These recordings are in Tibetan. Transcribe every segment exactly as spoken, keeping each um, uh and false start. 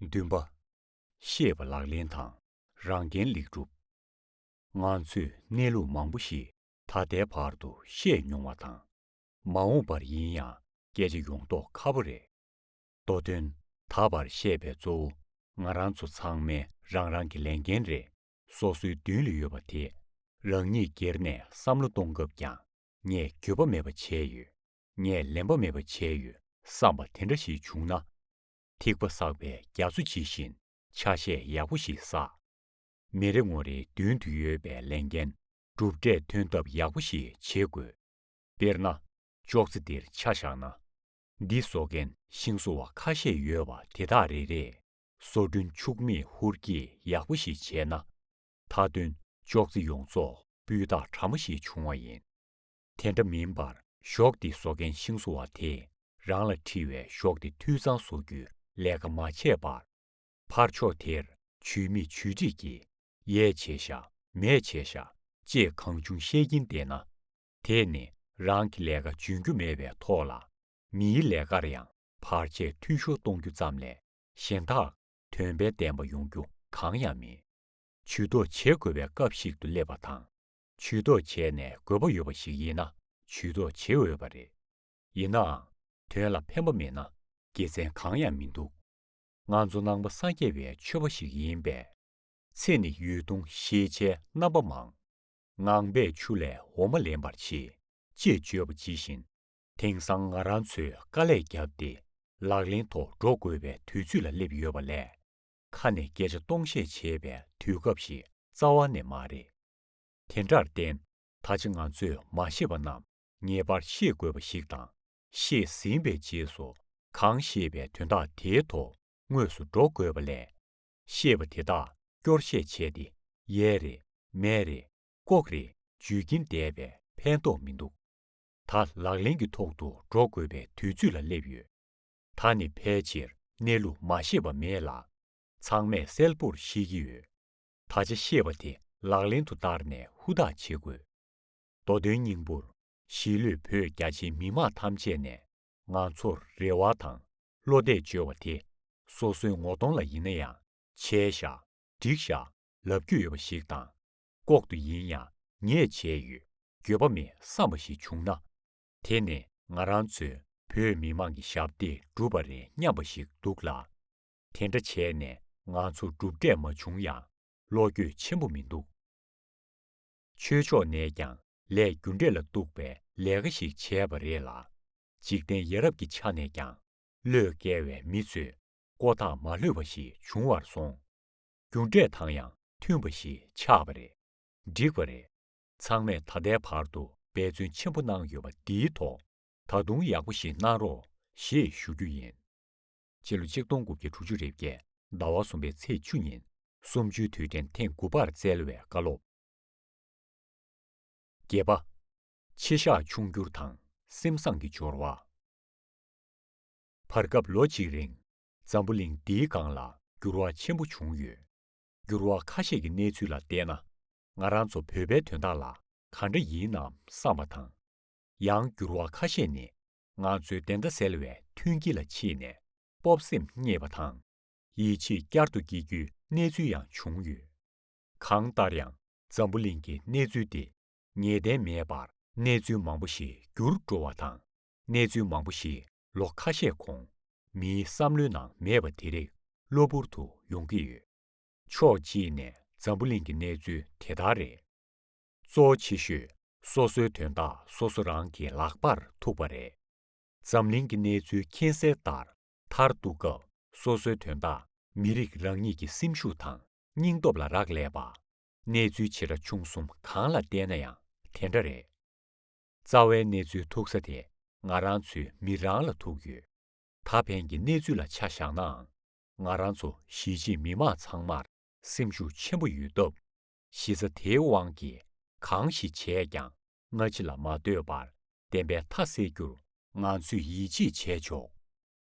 བདུན་པ། ཤེས་པ་ལག་ལེན་དང་རང་འགན་ལེགས་སྒྲུབ། ང་ཚོས་གནས་ལུགས་མང་པོ་ཞིག་ད་ལྟའི་བར་དུ་ཤེས་མྱོང་བ་དང་། མ་འོངས་པར་ཡིན་ཡང་སྐད་ཆ་ཡོང་མདོག་ཁ་པོ་རེད། མདོ་དོན་ད་བར་བཤད་པའི་གཙོ་བོ་ང་རང་ཚོ་ཚང་མའི་རང་རང་གི་ལས་འགན་རེད། སོ་སོའི་མདུན་ལ་ཡོད་པ་དེ་རང་ཉིད་སྒེར་ནས་བསམ་བློ་གཏོང་སྐབས་ཀྱང་ངས་འགྱོད་པ་མེད་པ་བྱས་ཡོད། ངས་ལན་པ་མེད་པ་བྱས་ཡོད་བསམ་པ་དེ་འདྲ་ཞིག་བྱུང་ན། ཐིགས་པ་བསགས་པའི་རྒྱ་མཚོ་ཇི་བཞིན་ཆ་ཤས་ཡག་པོ་ཞིག་བསགས། མི་རེ་ངོ་རེའི་མདུན་དུ་ཡོད་པའི་ལས་འགན་གྲུབ་འབྲས་ཐོན་ཐབས་ཡག་པོ་ཞིག་བྱེད་དགོས། དཔེར་ན། ཅོག་ཙེ་འདིར་ཆ་བཞག་ན། འདི་བཟོ་མཁན་ཤིང་བཟོ་བ་ཁ་ཤས་ཡོད་པ་དེ་དག་རེ་རེས་བཟོ་སྐྲུན་འཕྱུགས་མེད་ཧུར་སྐྱེད་ཡག་པོ་ཞིག་བྱས་ན། མཐའ་དོན་ཅོག་ཙེ་ཡོངས་རྫོགས་སྤུས་དག་གྲ་མོ་ཞིག་བྱུང་བ་ཡིན། དེ་འདྲ་མིན་པར་གཞོགས་འདི་བཟོ་མཁན་ཤིང་བཟོ་བ་དེས་རང་ལ་འཁྲི་བའི་གཞོགས་འདི་འཐུས་ཚང་བཟོ་རྒྱུའི་ལས་ཀ་མ་བྱས་པར། ཕར་ཕྱོགས་དེར་ཇུས་མེད་ཇུས་འགྲིག་གིས་ཡས་བྱས་ཤག་མས་བྱས་ཤག་ཅེས་གང་བྱུང་བཤད་ཀྱིན་བསྡད་ན། དེས་ནི་རང་གི་ལས་ཀ་འཇོན་རྒྱུ་མེད་པའི་ཐོག་ལ། མིའི་ལས་ཀར་ཡང་བར་ཆད་འཐུས་ཤོར་གཏོང་རྒྱུ་ཙམ་ལས་གཞན་དག་དོན་ཕན་ལྡན་པ་ཡོང་རྒྱུ་གང་ཡང་མེད། ཇུས་གཏོགས་བྱེད་དགོས་པའི་སྐབས་ཤིག་ཏུ་སླེབས་པ་དང་། ཇུས་གཏོགས་བྱས་ནས་དགོས་པ་ཡོད་པ་ཞིག་ཡིན་ན་ཇུས་གཏོགས་བྱེད་འོས་པ་རེད། ཡིན་ནའང་། དོན་ལ་ཕན་པ་མེད་ན་དགེ་མཚན་གང་ཡང་མི་འདུག་ང་ཚོ་ནང་པ་སངས་རྒྱས་པའི་ཆོས་པ་ཞིག་ཡིན་པས། ཚེ་ནི་ཡུལ་ལྟུང་ཤེས་བྱའི་རྣམ་པ་མང་། ངང་པས་ཆུ་ལས་འོ་མ་ལེན་པར་བྱེད། ཅེས་བརྗོད་པ་ཇི་བཞིན། དེང་སང་ང་རང་ཚོས་དཀའ་ལས་བརྒྱབ་སྟེ་ལག་ལེན་ཐོག་འགྲོ་དགོས་པའི་དུས་ཚོད་ལ་སླེབས་ཡོད་པ་ལས། ཁ་ནས་སྐད་ཆ་སྟོང་བཤད་བྱེད་པའི་དུས་སྐབས་ཤིག་རྩ་བ་ནས་མ་རེད། དེ་འདྲར་བརྟེན། ད་ཆ་ང་ཚོས་མ་ཤེས་པ་རྣམས་ངེས་པར་ཤེས་དགོས་པ་ཞིག་དང་། ཤེས་ཟིན་པའི་རྗེས་སུ་གང་ཤེས་པའི་དོན་དག་དེའི་ཐོག་དངོས་སུ་འགྲོ་དགོས་པ་ལས། ཤེས་པ་དེ་དག་སྐྱོར་བཤད་བྱས་ཏེ་ཡས་རེད། མས་རེད། ལྐོག་རེད་བརྗོད་ཀྱིན་བསྡད་པས་ཕན་ཐོགས་མི་འདུག་ད་ལག་ལེན་གྱི་ཐོག་ཏུ་འགྲོ་དགོས་པའི་དུས་ཚོད་ལ་སླེབས་ཡོད། ད་ནི་ཕལ་ཆེར་གནས་ལུགས་མ་ཤེས་པ་མེད་ལ། ཚང་མས་གསལ་པོར་ཤེས་ཀྱི་ཡོད། ད་ཆ་ཤེས་པ་དེ་ལག་ལེན་དུ་བསྟར་ནས་ཧུར་ཐག་བྱེད་དགོས། མདོ་དོན་སྙིང་པོར། གཞིས་ལུས་བོད་རྒྱ་ཆེའི་མི་མང་ཐམས་ཅད་ནས་ང་ཚོར་རེ་བ་དང་བློ་གཏད་བཅོལ་བ་དེ་སོ་སོའི་ངོ་གདོང་ལ་ཡིན་ན་ཡང་བྱས་ཤག་འགྲིག་ཤག་ལབ་རྒྱུ་ཡོད་པ་ཞིག་དང་། ལྐོག་ཏུ་ཡིན་ཡང་ངས་བྱས་ཡོད། འགྱོད་པ་མེད་བསམ་པ་ཞིག་བྱུང་ན། དེ་ནི་ང་རང་ཚོས་བོད་མི་མང་གི་ཞབས་འདེགས་བསྒྲུབས་པ་རེད་སྙམ་པ་ཞིག་འདུག་ལ། དེ་འདྲ་བྱས་ནས་ང་ཚོ་གྲུབ་འབྲས་མ་བྱུང་ཡང་བློ་འགྱོད་ཆེན་པོ་མི་འདུག་ཆོས་ཕྱོགས་ནས་ཀྱང་ལས་རྒྱུ་འབྲས་ལ་གཏུགས་པའི་ལས་ཀ་ཞིག་བྱས་པ་རེད་ལ། འཇིག་རྟེན་ཡ་རབས་ཀྱི་ཆ་ནས་ཀྱང་བློས་བཀལ་བའི་མི་ཚོས་ཀོ་ཐག་མ་ལྷོད་པ་ཞིག་བྱུང་བར་སོང་། རྒྱུ་འབྲས་དང་ཡང་མཐུན་པ་ཞིག་ཆགས་པ་རེད། འགྲིག་པ་རེད། ཚང་མས་ད་ལྟའི་བར་དུ་འབད་བརྩོན་ཆེན་པོ་གནང་ཡོད་པ་འདིའི་ཐོག་ད་དུང་ཡག་པོ་ཞིག་གནང་རོགས་ཞེས་ཞུ་རྒྱུ་ཡིན། སྤྱི་ལོ་ཆིག་སྟོང་དགུ་བརྒྱ་དྲུག་ཅུ་རེ་བརྒྱད་ཟླ་བ་གསུམ་པའི་ཚེས་བཅུ་ཉིན་གསུམ་བཅུའི་དུས་དྲན་ཐེངས་དགུ་པར་བསྩལ་བའི་བཀའ་སློབ། བརྒྱད་པ། ཆེ་བཞག་ཆུང་འགྱུར་དང་སེམས་བཟང་གི་སྦྱོར་བ། བར་སྐབས་ལོ་གཅིག་རིང་འཛམ་བུ་གླིང་འདིའི་སྒང་ལ་འགྱུར་བ་ཆེན་པོ་བྱུང་ཡོད། འགྱུར་བ་ཁ་ཤས་ཀྱི་གནས་ཚུལ་ལ་བལྟས་ན། ང་རང་ཚོ་བོད་པའི་དོན་དག་ལ་ག་འདྲ་ཡིན་ནམ་བསམ་པ་དང་། ཡང་འགྱུར་བ་ཁ་ཤས་ནི་ང་ཚོའི་བདེན་མཐའ་གསལ་བའི་མཐུན་རྐྱེན་ལ་ཕྱིན་ནས་སྤོབས་སེམས་རྙེད་པ་དང་། ཡིད་ཆེས་བསྐྱར་དུ་སྐྱེ་རྒྱུའི་གནས་ཚུལ་ཡང་བྱུང་ཡོད། གང་ལྟར་ཡང་འཛམ་བུ་གླིང་གི་གནས་ཚུལ་འདི་ངེས་གཏན་མེད་པར་གནས་ཚུལ་མང་པོ་ཞིག་འགྱུར་འགྲོ་བ་དང་། གནས་ཚུལ་མང་པོ་ཞིག་ལོ་ཁ་ཤས་གོང་མིའི་བསམ་བློའི་ནང་མེད་པ་དེ་རིགས་གློ་བུར་དུ་ཡོང་གི་ཡོད། ཕྱོགས་གཅིག་ནས་འཛམ་བུ་གླིང་གི་གནས་ཚུལ་དེ་ལྟར་རེད། གཙོ་ཆེ་ཤོས་སོ་སོའི་དོན་དག་སོ་སོ་རང་གི་ལག་པར་ཐུག་པ་རེད། འཛམ་གླིང་གི་གནས་ཚུལ་མཁྱེན་གསལ་ལྟར་མཐར་གཏུགས་སྐབས་སོ་སོའི་དོན་དག་མི་རིགས་རང་ཉིད་ཀྱི་སེམས་ཤུགས་དང་སྙིང་སྟོབས་ལ་རག་ལས་པ། གནས་ཚུལ་ཆེ་ཕྲ་ཆུང་གསུམ་གང་ལ་བལྟས་ན་ཡང་དེ་འདྲ་རེད། རྩ་བའི་གནས་ཚུལ་ཐུག་ས་དེ་ང་རང་ཚོའི་མི་རང་ལ་ཐུག་ཡོད། ད་ཕན་གྱི་གནས་ཚུལ་ལ་ཆ་བཞག་ནའང་། ང་རང་ཚོ་གཞིས་བྱེས་མི་མང་ཚང་མར་སེམས་ཤུགས་ཆེན་པོ་ཡོད་སྟབས། གཞི་རྩ་དེའི་དབང་གིས་གང་ཞིག་བྱས་ཀྱང་སྔ་ཕྱི་ལ་མ་ལྟོས་པར་བདེན་པའི་མཐའ་གསལ་རྒྱུར་ང་ཚོས་ཡིད་ཆེས་བྱས་ཆོག་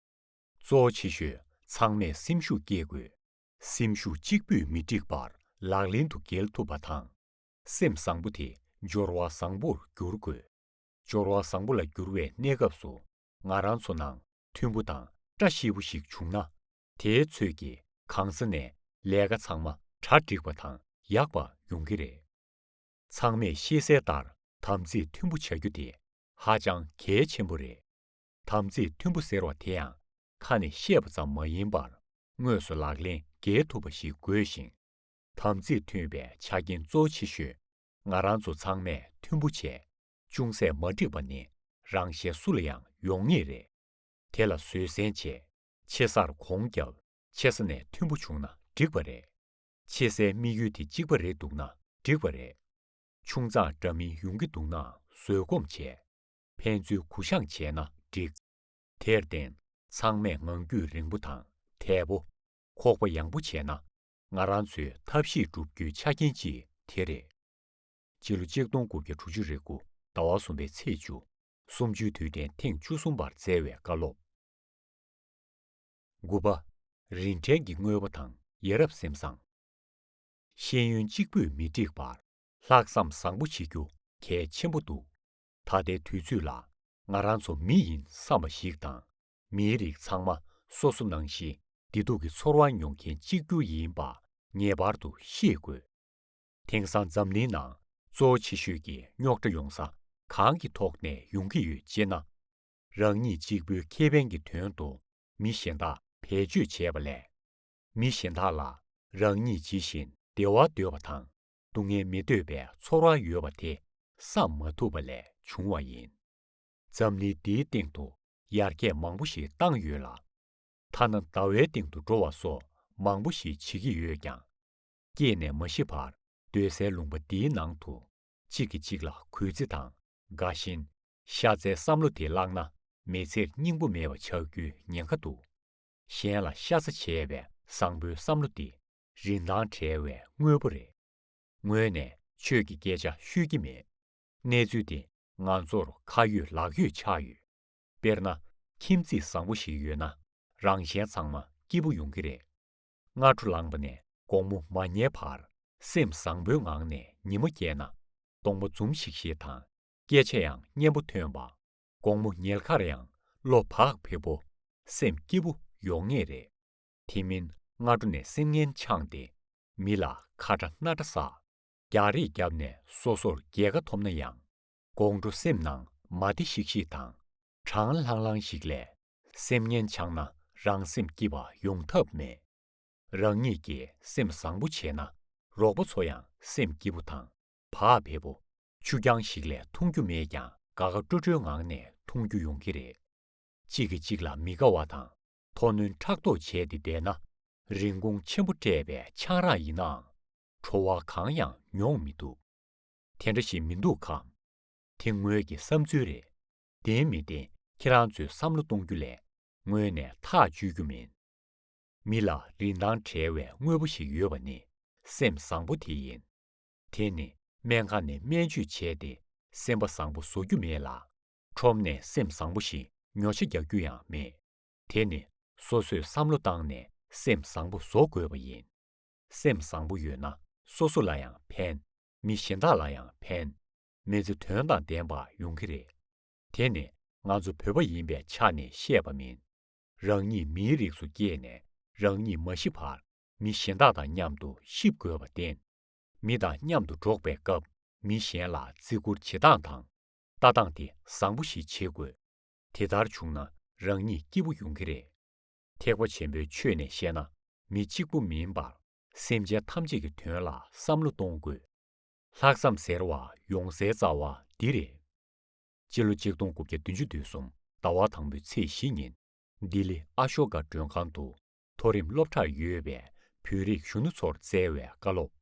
གཙོ་ཆེ་ཤོས་ཚང་མས་སེམས་ཤུགས་སྐྱེད་དགོས། སེམས་ཤུགས་གཅིག་པུས་མི་འགྲིག་པར་ལག་ལེན་དུ་འགེལ་ཐུབ་པ་དང་། སེམས་བཟང་པོ་དེ་སྦྱོར་བ་བཟང་པོར་འགྱུར་དགོས། སྦྱོར་བ་བཟང་པོ་ལ་འགྱུར་བའི་གནས་སྐབས་སུ་ང་རང་ཚོ་ནང་མཐུན་པོ་དང་བཀྲ་ཤིས་པོ་ཞིག་བྱུང་ན། དེའི་ཚོད་ཀྱིས་ གང་ས་ནས་ལས་ཀ་ཚང་མ་གྲ་འགྲིག་པ་དང་ཡག་པ་ཡོང་གི་རེད། ཚང་མས་ཤེས་གསལ་ལྟར་དམ་ཚིག་མཐུན་པོ་བྱ་རྒྱུ་དེ་ཧ་ཅང་གལ་ཆེན་པོ་རེད། དམ་ཚིག་མཐུན་པོ་ཟེར་བ་དེ་ཡང་ཁ་ནས་བཤད་པ་ཙམ་མ་ཡིན་པར་དངོས་སུ་ལག་ལེན་འགེལ་ཐུབ་པ་ཞིག་དགོས་ཤིང་། དམ་ཚིག་མཐུན་པའི་ཆ་རྐྱེན་གཙོ་ཆེ་ཤོས་ང་རང་ཚོ་ཚང་མས་མཐུན་པོ་བྱས། ཅུང་ཟད་མ་འགྲིག་པ་ནི་རང་གཞན་སུ་ལ་ཡང་ཡོང་ངེས་རེད། དེ་ལ་བཟོད་བསྲན་བྱས། ཆེ་སར་གོང་བརྒྱབ། ཆེ་ས་ནས་མཐུན་པོ་བྱུང་ན་འགྲིག་པ་རེད། ཆེ་སའི་དམིགས་ཡུལ་དེ་གཅིག་པ་རེད་འདུག་ན་འགྲིག་པ་རེད། ཆུང་ཙག་འདྲ་མིན་ཡོང་གི་འདུག་ན་བཟོད་སྒོམ་བྱས། ཕན་ཚུན་གུ་བཤངས་བྱས་ན་འགྲིག། དེར་བརྟེན་ཚང་མས་ངང་རྒྱུད་རིང་པོ་དང་དལ་པོ། ཁོག་པ་ཡངས་པོ་བྱས་ན་ང་རང་ཚོའི་ཐབས་ཤེས་བསྒྲུབ་རྒྱུའི་ཆ་རྐྱེན་གཅིག་དེ་རེད། སྤྱི་ལོ་ཆིག་སྟོང་དགུ་བརྒྱ་དྲུག་ཅུ་རེ་དགུ་ཟླ་བ་གསུམ་པའི་ཚེས་བཅུ། གསུམ་བཅུའི་དུས་དྲན་ཐེངས་བཅུ་གསུམ་པར་བསྩལ་བའི་བཀའ་སློབ། དགུ་པ། རིན་བྲལ་གྱི་དངོས་པོ་དང་ཡ་རབས་སེམས་བཟང་། ཤེས་ཡོན་གཅིག་པུས་མི་འགྲིག་པར་ལྷག་བསམ་བཟང་པོ་བྱེད་རྒྱུ་གལ་ཆེན་པོ་འདུག། ད་ལྟའི་དུས་ཚོད་ལ་ང་རང་ཚོ་མི་ཡིན་བསམ་པ་ཞིག་དང་། མིའི་རིགས་ཚང་མ་སོ་སོ་ནང་བཞིན་བདེ་སྡུག་གི་ཚོར་བ་མྱོང་མཁན་གཅིག་གྱུར་ཡིན་པ་ངེས་པར་དུ་ཤེས་དགོས། དེང་སང་འཛམ་གླིང་ནང་གཙོ་ཆེ་ཤོས་ཀྱི་རྙོག་དྲ་ཡོང་ས་གང་གི་ཐོག་ནས་ཡོང་གི་ཡོད་ཅེ་ན། རང་ཉིད་གཅིག་པུའི་ཁེ་ཕན་གྱི་དོན་དུ་མི་གཞན་དག་བེད་སྤྱོད་བྱས་པ་ལས། མི་གཞན་དག་ལ་རང་ཉིད་ཇི་བཞིན་བདེ་བ་འདོད་པ་དང་སྡུག་བསྔལ་མི་འདོད་པའི་ཚོར་བ་ཡོད་པ་དེ་བསམ་མ་ཐུབ་པ་ལས་བྱུང་བ་ཡིན། འཛམ་གླིང་འདིའི་སྟེང་དུ་ཡར་རྒྱས་མང་པོ་ཞིག་བཏང་ཡོད་ལ། ཐ་ན་ཟླ་བའི་སྟེང་དུ་འགྲོ་བ་སོགས་མང་པོ་ཞིག་བྱེད་ཀྱི་ཡོད་ཀྱང་། སྐྱེས་ནས་མ་ཤི་བར་སྡོད་སའི་ལུང་པ་འདིའི་ནང་དུ་གཅིག་གིས་གཅིག་ལ་གུས་བརྩི་དང་དགའ་ཞེན། ཤ་ཚའི་བསམ་བློ་དེ་བརླག་ན་མི་ཚེར་སྙིང་པོ་མེད་པ་ཆགས་རྒྱུའི་ཉེན་ཁ་འདུག། གཞན་ལ་ཤ་ཚ་བྱས་པའི་བཟང་པོའི་བསམ་བློ་འདི་རིན་ཐང་བྲལ་བའི་དངོས་པོ་རེད། ངོས་ནས་ཆོས་ཀྱི་སྐད་ཆ་ཤོད་ཀྱི་མེད། གནས་ཚུལ་འདི་ང་ཚོར་ཁ་ཡོད་ལག་ཡོད་ཆགས་ཡོད། དཔེར་ན། ཁྱིམ་མཚེས་བཟང་པོ་ཞིག་ཡོད་ན་རང་གཞན་ཚང་མ་སྐྱིད་པོ་ཡོང་གི་རེད། སྔ་དྲོ་ལངས་པ་ནས་དགོང་མོ་མ་ཉལ་བར་སེམས་བཟང་པོའི་ངང་ནས་ཉི་མ་བསྐྱལ་ན་གདོང་པ་འཛུམ་ཤིག་ཤིག་དང་སྐད་ཆ་ཡང་སྙན་པོ་ཐོན་པ། དགོང་མོ་ཉལ་ཁར་ཡང་བློ་བག་ཕེབས་པོ། སེམས་སྐྱིད་པོ་ཡོང་ངེས་རེད། དེ་མིན་སྔ་དྲོ་ནས་སེམས་ངན་འཆང་སྟེ་མི་ལ་ཁ་ཁྲ་སྣ་ཁྲ་ཟ། རྒྱག་རེས་བརྒྱབ་ནས་སོ་སོར་རྒྱལ་ཁ་ཐོབ་ན་ཡང་། དགོང་དྲོ་སེམས་ནང་མ་བདེ་ཤིག་ཤིག་དང་གྲང་ལྷང་ལྷང་ཞིག་ལས་སེམས་ངན་འཆང་ན་རང་སེམས་སྐྱིད་པ་ཡོང་ཐབས་མེད། རང་ཉིད་ཀྱིས་སེམས་བཟང་པོ་བྱས་ན་རོགས་པ་ཚོ་ཡང་སེམས་སྐྱིད་པོ་དང་བག་ཕེབས་པོ། ཆུ་རྐྱང་ཞིག་ལས་འཐུང་རྒྱུ་མེད་ཀྱང་དགའ་དགའ་སྤྲོ་སྤྲོའི་ངང་ནས་འཐུང་རྒྱུ་ཡོང་གི་རེད། གཅིག་གིས་གཅིག་ལ་མི་དགའ་བ་དང་མཐོ་གནོན་ཕྲག་དོག་བྱས་ཏེ་བསྡད་ན། རིན་གོང་ཆེན་པོ་སྤྲད་པའི་ཆང་རག་ཡིན་ནའང་བྲོ་བ་གང་ཡང་མྱོང་མི་ཐུབ། དེ་འདྲ་ཞིག་མི་འདུག་གམ། དེ་ངོས་ཀྱི་བསམ་ཚུལ་རེད། བདེན་མི་བདེན་ཁྱེད་རང་ཚོས་བསམ་བློ་གཏོང་རྒྱུ་ལས་ངོས་ནས་ཐག་གཅོད་རྒྱུ་མིན། མི་ལ་རིན་ཐང་བྲལ་བའི་དངོས་པོ་ཞིག་ཡོད་པ་ནི་སེམས་བཟང་པོ་དེ་ཡིན། དེ་ནི་སྨན་ཁང་ནས་སྨན་བཅོས་བྱས་ཏེ་སེམས་པ་བཟང་པོ་བཟོ་རྒྱུ་མེད་ལ། ཁྲོམ་ནས་སེམས་བཟང་པོ་ཞིག་ཉོ་ཆ་རྒྱག་རྒྱུ་ཡང་མེད། དེ་ནི་སོ་སོས་བསམ་བློ་བཏང་ནས་སེམས་བཟང་པོ་བཟོ་དགོས་པ་ཡིན། སེམས་བཟང་པོ་ཡོད་ན་སོ་སོ་ལ་ཡང་ཕན། མི་གཞན་དག་ལ་ཡང་ཕན། མི་ཚེ་དོན་དང་ལྡན་པ་ཡོང་གི་རེད། དེ་ནི་ང་ཚོ་བོད་པ་ཡིན་པའི་ཆ་ནས་བཤད་པ་མིན། རང་ཉིད་མིའི་རིགས་སུ་སྐྱེས་ནས་རང་ཉིད་མ་ཤི་བར་མི་གཞན་དག་དང་མཉམ་དུ་གཤིབ་དགོས་པར་བརྟེན། མི་དང་མཉམ་དུ་འགྲོགས་པའི་སྐབས་མི་གཞན་ལ་བརྩི་བཀུར་བྱེད་སྟངས་དང་ལྟ་སྟངས་དེ་བཟང་པོ་ཞིག་བྱེད་དགོས། དེ་ལྟར་བྱུང་ན་རང་ཉིད་སྐྱིད་པོ་ཡོང་གི་རེད། ཐེག་པ་ཆེན་པོའི་ཆོས་ནས་བཤད་ན་མི་གཅིག་པུ་མིན་པར་སེམས་ཅན་ཐམས་ཅད་ཀྱི་དོན་ལ་བསམ་བློ་གཏོང་དགོས། ལྷག་བསམ་ཟེར་བ་ཡོང་སའི་རྩ་བ་འདི་རེད། སྤྱི་ལོ་ཆིག་སྟོང་དགུ་བརྒྱ་བདུན་ཅུ་དོན་གསུམ་ཟླ་བ་དང་པོའི་ཚེས་བཞི་ཉིན་ལྡི་ལི་ཨ་ཤོ་ཀ་མགྲོན་ཁང་དུ་མཐོ་རིམ་སློབ་གྲྭར་ཡོད་པའི་བོད་རིགས་གཞོན་ནུ་ཚོར་བསྩལ་བའི་བཀའ་སློབ་